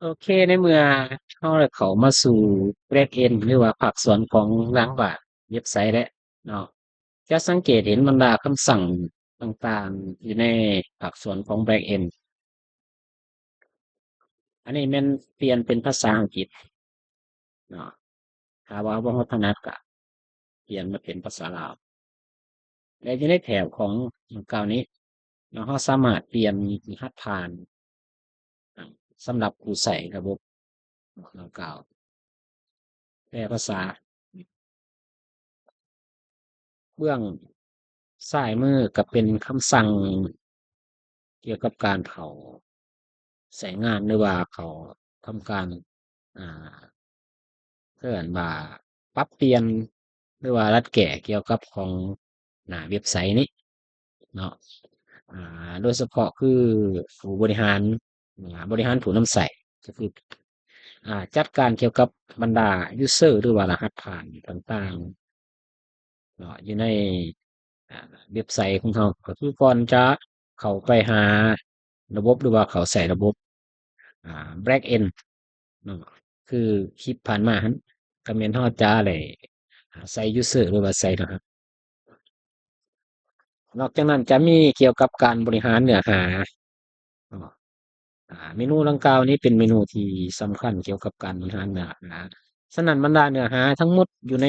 ໂອເຄ ໃນເມື່ອເຮົາໄດ້ເຂົ້າມາສູ່ back end ຫຼືວ່າພາກສ່ວນຂອງຫຼັງບ້ານເວັບໄຊແລ້ວເນາະ, ຈະສັງເກດເຫັນບັນດາຄຳສັ່ງຕ່າງໆ ຢູ່ໃນພາກສ່ວນຂອງ back end. ອັນນີ້ແມ່ນປ່ຽນເປັນພາສາອັງກິດເນາະ, ຖ້າວ່າບໍ່ຖະໜັດກະປ່ຽນມາເປັນພາສາລາວ. ແລະ ຢູ່ໃນແຖບຂອງດັ່ງກ່າວນີ້ເນາະ, ເຮົາສາມາດປ່ຽນລະຫັດຜ່ານ ສຳລັບຜູ້ໃຊ້ລະບົບດັ່ງກ່າວ. ແປພາສາ ເບື້ອງຊ້າຍມືກໍເປັນຄຳສັ່ງກ່ຽວກັບການເຂົ້າໃຊ້ງານ ຫຼືວ່າເຂົ້າທຳການ ອ່າ ເອີ້ນວ່າປັບປ່ຽນ ຫຼືວ່າດັດແກ້ກ່ຽວກັບຂອງໜ້າເວັບໄຊນີ້ເນາະ, ອ່າ ໂດຍສະເພາະຄືຜູ້ບໍລິຫານ ອ່າ ບໍລິຫານຜູ້ນຳໃຊ້ ກໍຄື ອ່າ ຈັດການກ່ຽວກັບບັນດາ user ຫຼືວ່າລະຫັດຜ່ານຕ່າງໆ ເນາະ ຢູ່ໃນ ອ່າ ເວັບໄຊຂອງເຮົາ. ກໍຄືກ່ອນຈະເຂົ້າໄປຫາລະບົບ ຫຼືວ່າເຂົ້າໃຊ້ລະບົບ ອ່າ back end ເນາະ, ຄືຄລິບຜ່ານມາຫັ້ນ ກໍແມ່ນເຮົາຈະໄດ້ ອ່າ ໃສ່ user ຫຼືວ່າໃສ່ລະຫັດ. ນອກຈາກນັ້ນຈະມີກ່ຽວກັບການບໍລິຫານເນື້ອຫາເນາະ. ອ່າ ເມນູດັ່ງກ່າວນີ້ເປັນເມນູທີ່ສຳຄັນກ່ຽວກັບການບໍລິຫານເນື້ອຫາ. ສະນັ້ນບັນດາເນື້ອຫາທັງໝົດຢູ່ໃນ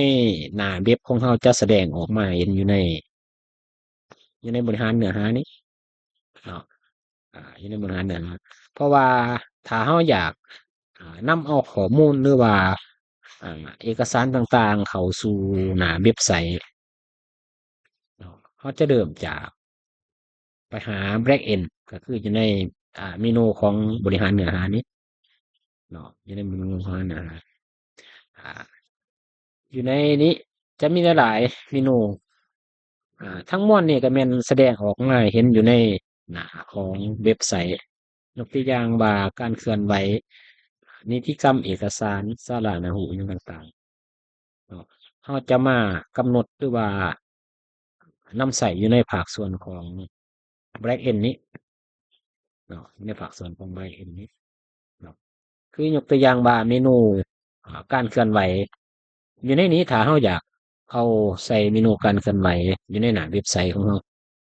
ໜ້າເວັບຂອງເຮົາຈະສະແດງອອກມາເຫັນຢູ່ໃນ ຢູ່ໃນບໍລິຫານເນື້ອຫານີ້ເນາະ, ອ່າ ຢູ່ໃນບໍລິຫານເນື້ອຫາ. ເພາະວ່າຖ້າເຮົາຢາກ ອ່າ ນຳເອົາຂໍ້ມູນ ຫຼືວ່າ ອ່າ ເອກະສານຕ່າງໆເຂົ້າສູ່ໜ້າເວັບໄຊ ເນາະ, ເຮົາຈະເລີ່ມຈາກໄປຫາ back end ກໍຄືຢູ່ໃນ ອ່າ ເມນູຂອງບໍລິຫານເນື້ອຫານີ້ເນາະ, ຢູ່ໃນເມນູຂອງເນື້ອຫາ ອ່າ ຢູ່ໃນນີ້ຈະມີຫຼາຍໆເມນູ. ອ່າ ທັງມວນນີ້ກໍແມ່ນສະແດງອອກມາໃຫ້ເຫັນຢູ່ໃນໜ້າຂອງເວັບໄຊ. ຍົກຕົວຢ່າງວ່າການເຄື່ອນໄຫວ, ນິຕິກຳເອກະສານ, ສາລະໜ້າຮູ້ ຫຍັງຕ່າງໆເນາະ, ເຮົາຈະມາກຳນົດ ຫຼືວ່ານຳໃຊ້ຢູ່ໃນພາກສ່ວນຂອງ back end ນີ້ເນາະ, ໃນພາກສ່ວນຂອງ back end ນີ້ເນາະ. ຄືຍົກຕົວຢ່າງວ່າເມນູ ອ່າ ການເຄື່ອນໄຫວ ຢູ່ໃນນີ້ ຖ້າເຮົາຢາກເອົາໃສ່ເມນູການເຄື່ອນໄຫວຢູ່ໃນໜ້າເວັບໄຊຂອງເຮົາ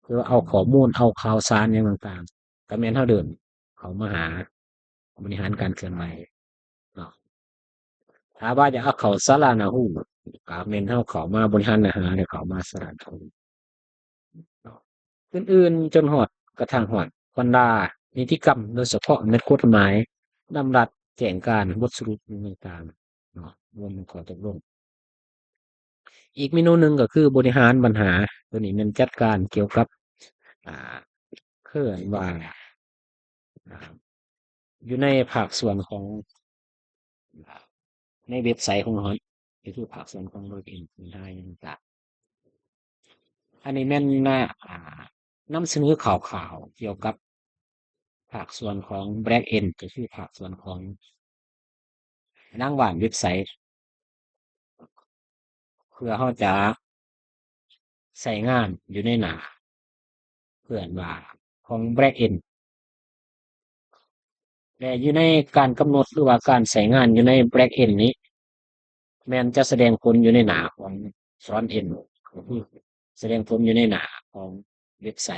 ຄືເອົາຂໍ້ມູນ ເອົາຂ່າວສານຫຍັງຕ່າງໆ ກໍແມ່ນເຮົາເດີນເຂົ້າມາຫາບໍລິຫານການເຄື່ອນໄຫວເນາະ. ຖ້າວ່າຢາກເອົາເຂົ້າສາລະໜ້າຮູ້ ກໍແມ່ນເຮົາເຂົ້າມາບໍລິຫານເນື້ອຫາ ແລ້ວເຂົ້າມາສາລະໜ້າຮູ້ ອື່ນໆ ຈົນຮອດ ກະທັ່ງຮອດບັນດານິຕິກຳ ໂດຍສະເພາະໃນກົດໝາຍ ດຳລັດ, ແຈ້ງການ, ບົດສະຫຼຸບຕ່າງໆເນາະ, ລວມເຖິງຂໍ້ຕົກລົງ. ອີກເມນູໜຶ່ງກໍຄືບໍລິຫານບັນຫາ, ຕົວນີ້ແມ່ນຈັດການກ່ຽວກັບ ອ່າ ເອີ້ນວ່າ ອ່າ ຢູ່ໃນພາກສ່ວນຂອງ ອ່າ ໃນເວັບໄຊຂອງເຮົາ ກໍຄືພາກສ່ວນຂອງໂລກເອງ ບັນຫາຫຍັງຕ່າງໆ. ອັນນີ້ແມ່ນນະ ອ່າ ນຳສະເໜີຂ່າວໆກ່ຽວກັບພາກສ່ວນຂອງ back end ກໍຄືພາກສ່ວນຂອງ ໜັງຫວ່ານເວັບໄຊ ເພື່ອເຮົາຈະໃຊ້ງານຢູ່ໃນໜ້າ ເອີ້ນວ່າຂອງ back end ແລະ ຢູ່ໃນການກຳນົດ ຫຼືວ່າການໃຊ້ງານຢູ່ໃນ back end ນີ້ ແມ່ນຈະສະແດງຜົນຢູ່ໃນໜ້າຂອງ front end ກໍຄືສະແດງຜົນຢູ່ໃນໜ້າຂອງເວັບໄຊ.